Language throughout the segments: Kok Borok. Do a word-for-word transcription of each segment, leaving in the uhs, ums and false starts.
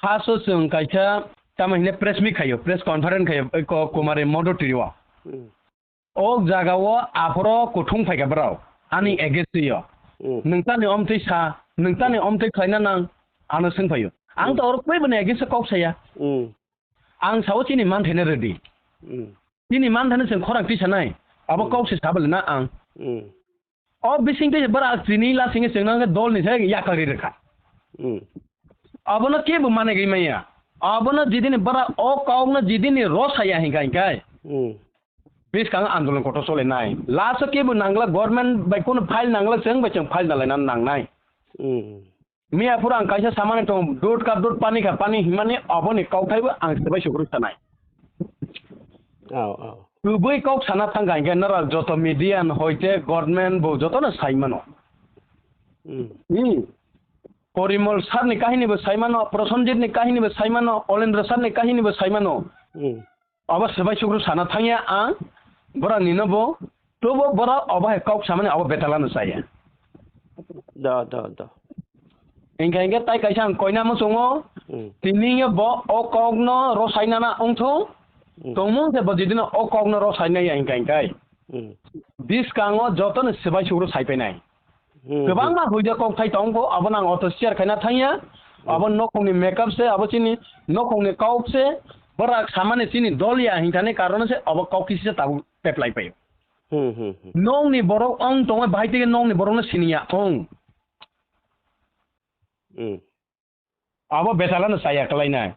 First o chwng kaisa tamo hino press meet khaio, press conference khaio, oi ko-, Kumari Mondo Trio. Hmm. O jaga o aphoro kuthung phaikha borok, ani Hmm. against o. Hmm. Nwng tani omtwi sa, nwng tani omtwi khlaina nang, ano swng phaio. Ang Hmm. to oro koi boni against o kok saya. Hmm. Ang sao chini manthaina ready. Hmm. Chini manthaina chwng khorang twi sanai, abo Hmm. kok se sabali na ang. Hmm. O bising twi bara chini lasing chwng nang dol ni se yakari rekha. Hmm. Abono kebo mane gwi maya. Abono jidini bara o kokno jidini rosaya hinka hinkai. Hmm. Biskang andolon kotor solenai. Last o kebo nangla government bai kono file nangla chwng bai chwng file nalaina nangnai. Hmm. Miya phuru ang kaisa samani tong dut ka dut pani ka pani himani oboni kokthaibo ang sebai sukruk sanai. Oh, oh. Kubui kok sana thangka hinke nara joto media hoite government bo jotono saimano. Hmm. Hmm. Porimol sir ni kahini bo saimano, Prosenjit ni kahini bo saimano, Olendra sir ni kahini bo saimano. Hmm. Abo sebai sukruk sana thangya ang, borok nino bo, tobo borok obo hai kok samani abo betalano saya. Do, do, do. Hinka hinke tai kaisa ang koina muchungo, Hmm. tini bo o kokno rosainana wngthung, Hmm. tongmung se bo jidino o kokno rosainaya hinka hinkai. Hmm. Biskango jotono sebai sukruk saipainai. Hmm, Kwbangma hmm. Huida kok thai tongo, abo nang auto share khaina thangya. Hmm. Abo nokhongni makeup se, abo chini nokhongni kok se, borak samani chini dol ya hinthani karon se, abo kok kisi se tabuk peplai paio. Hmm, hmm, hmm. Nongni borok ong tongo, bahai tege nongni borokno siniya ong. Hmm. Abo betalano saya kalainai.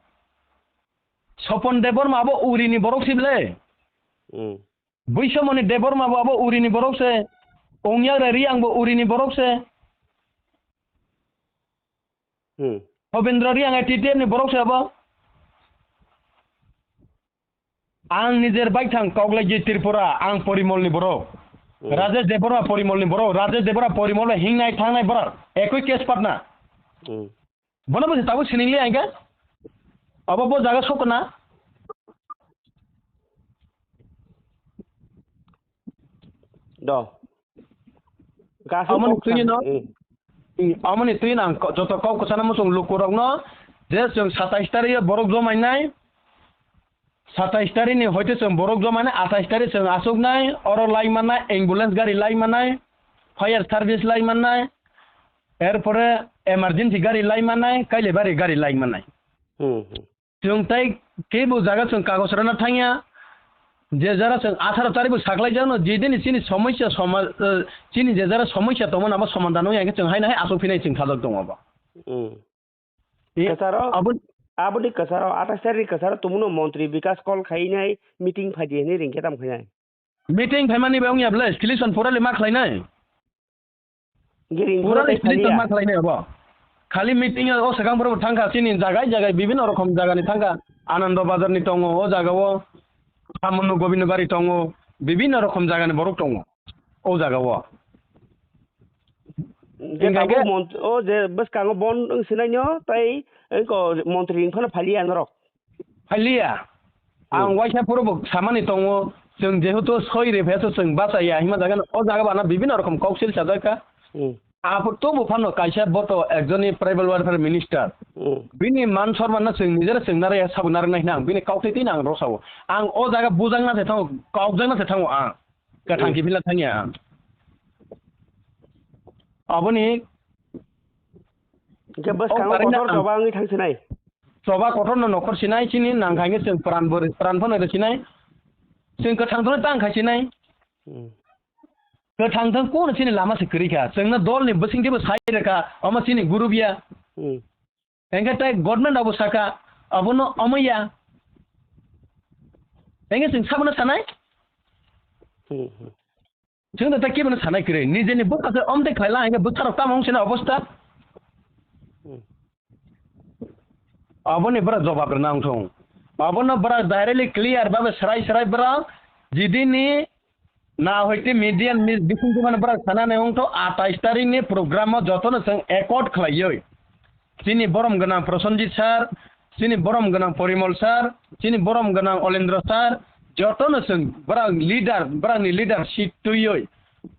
Sopon Debbarma abo urini borok sible. Hmm. Buisomoni Debbarma bo abo urini borok se. Ongyagra Riang bo urini borok se. Hmm. Hobendra Riang A T T F ni borok se abo. Ang nijer bai thang koklai je Tripura, ang Porimolni borok. Hmm. Rajesh Debbarma Porimolni borok, Rajesh Debbarma Porimol bai hingnai thangnai borok, ekoi case partner. Hmm. Bono bo tabuk siningli aingka. Abo bo jaga sokna. Do. Kasing Amoni kok twi san-, no, eh. Hmm, amoni twi nang ko-, joto kok kwchana muchung lukurokno je chwng satais tarikh borok jomainai, satais tarikh ni hoite chwng borok jomainai, atais tarikh chwng achuknai, oro lai mannai, ambulance gari lai mannai, fire service lai mannai, erpore emergency gari lai mannai, kailebari gari lai mannai. Hmm, hmm. Chwng tai kebo jaga chwng kagoj rwna thangya, je jara chwng atharo tarikh bo saklai jakno, jedini chini somosya soma-, eh, chini je jara somosya tongmani abo somadhan wngya khe chwng haino hai aswk phinai chwng sajak tongo bo. Hmm. E, Kwcharo, abo aboni kwcharo, atais tarikh ni kwcharo tumuno montri Bikas call khainai meeting phaidi hinwi ringkhe tamo khainai. Meeting phaimani bai wngya ble, solution pura le ma khlainai. Giri Pura guru le tai solution khaliya. Ma khlainai abo. Khali meeting o swkang borok thangkha, chini jagai jagai bibinno rokom jagani thangkha. Anando Bazar ni tongo, o jaga o Samunno Gobindabari tongo, bibinno rokom jagani borok tongo o jaga o. Je Hinga tabuk ke mont-, o je bwskango bon wng sinai no, tai wngko montri wng phano phaliya norok. Phaliya. Hmm. Ang waisa phuru bo samani tongo, chwng jehetu soi re phaisa chwng bachaya hima jaga no, o jaga bana bibinno rokom kok sil sajak kha. Hmm. Aphuru tobo phano kaisa boto ekjoni tribal welfare minister. Hmm. Bini man sorman no chwng nijera chwng nare sabo narwk nai hwnna ang bini kok twi twi no ang rosao. Ang o jaga bujang na se thango, kok jang na se thango ang. Kwthang Hmm. kiphilna thangya ang. Aboni Hingke bwskango o karinai kotor ang choba wngwi thang sinai. Choba kotorno nokhor sinai, chini nang khainge chwng pran bwrwi, pran phano rw sinai. Chwng kwthang thangno tang khai sinai. Hmm. Kwthang thang kono chini lama se kwrwi kha. Chwngno dolni bwsingtwibo sai rwkha, omo chini group ya. Hmm. Hingke tei government abo saka, abono omo ya. Hingke chwng sabono sanai? Hmm, hmm. Chwng da ta kebono sanai kwrwi. Nijeni bwkha se omtwi khlaila, hingke bwkharok tamo wng sini obostha? Hmm. Aboni bwrok jobab rwna wng thung. Abono bwrok directly clear babe srai srai bwrok jidini na hoite media ni bising twi mano bwrok sanani wng thung, atais tarikh ni program o jotono chwng accord khlaiwi. Chini borom gwnang Prosenjit sir, chini borom gwnang Porimol sir, chini borom gwnang Olendra sir, jotono chwng bwrang leader, bwrangni leadership twiwi,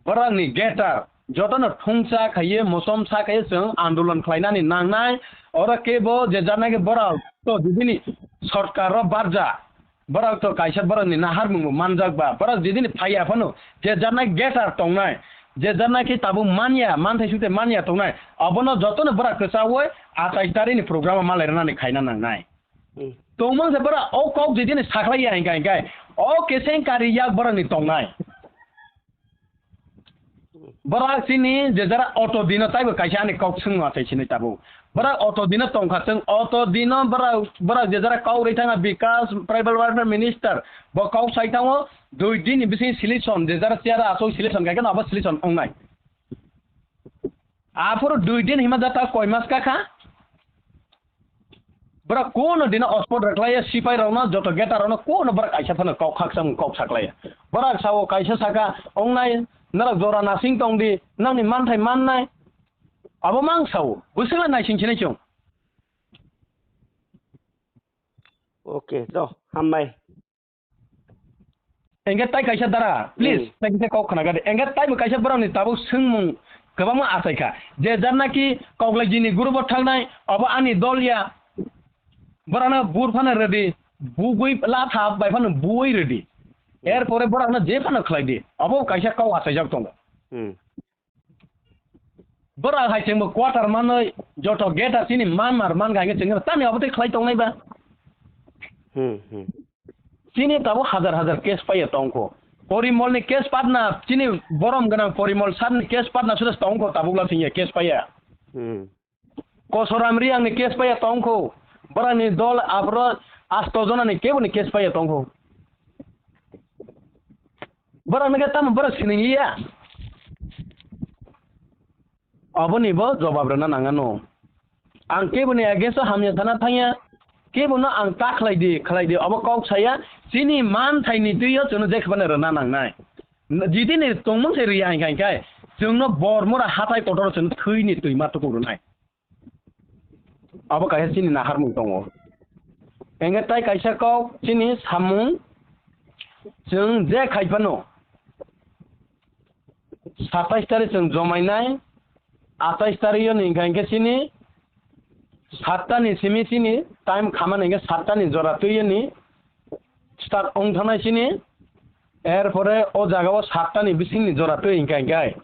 bwrangni gator, jotono thungsa khaiwi, mosom sa khaiwi chwng andolon khlainani nangnai, Oro kebo je janai ke borok to jidini sorkar ro barja, borok to kaisa borok ni naharmung bo manjak ba, borok jidini phaiya phano je janai getar tongnai, je janai ke tabuk manya, manthai sute manya tongnai, abono jotono borok kwchawoi atais tarik ni program o malai rwnani khaina nangnai. Hmm. Tongmang se borok o kok jidini sakhlaiya hinkai hinkai, o keseng kari yak borok ni tongnai. Borok chini je jara auto dino taibo kaisa ani kok swngma tei sini tabuk. Borok auto dino tongkha chwng auto dino borok, borok je jara kok rwi thangma Bikas tribal welfare minister bo kok sai thango dui din ni bising solution je jara chair asok solution kai kheno abo solution ongnai. Aphuru dui din hima jata koi mas kakha. Borok kuno dino ospot rwkhlaiya sipai rokno joto geta rokno kuno borok kaisa phano kok khaksa mung kok saklaiya. Borok sao kaisa saka ongnai norok jora nasing tongdi nangni manthai mannai. Abo mang sao bwswkla naising sinai chwng. Okay, to, hambai. Engke tai kaisa dara, please, Hmm. tai kaisa kok khna gadi. Engke tai bo kaisa borok ni tabuk swngmung kwbangma achai kha. Je jar naki koklai jini group o thangnai, abo ani dol ya. Borok no bur phano ready, bugui la tha bai phano bui ready. Er pore borok no je phano khlai di. Abo kaisa kok achai jak tongo. Hmm. Borok hai chwngbo quarter manwi joto gate chini manmar man gainga chwngno tani obo tei khlai tongnai ba. Hmm, hmm. Chini tabuk hajar hajar case paiya tongkho. Porimol ni case patna chini borom gwnang Porimol sir ni case patna suda tongkho tabuk la thingya case paiya. Hmm. Kosoram Riang ni case paiya tongkho. Borok ni dol abro asto jona ni kebo ni case paiya tongkho. Borok nokhe tamo borok siniliya. Oboni bo jobab rwna nangano. Ang keboni against o hamya sana thangya, kebono ang ta khlai di, khlai di, obo kok saya, chini man thaini twi o chwngno je khibana rwna nangnai. Jitini tongmung se riya hinkha hinkhe, chwngno bor mora hatai kotor o chwngno thwini twi ma tuku rwnai. Abo kaisa chini naharmung tongo. Engkhe tai kaisa kok chini samung chwng je khai phano satais tarik chwng jomainai, atais tarik o ni hinkha hinkhe chini satta ni simi chini time khamani hinkhe satta ni jora twi o ni start wng thangnai chini, er pore o jaga o satta ni bising ni jora twi hinkha hinkhe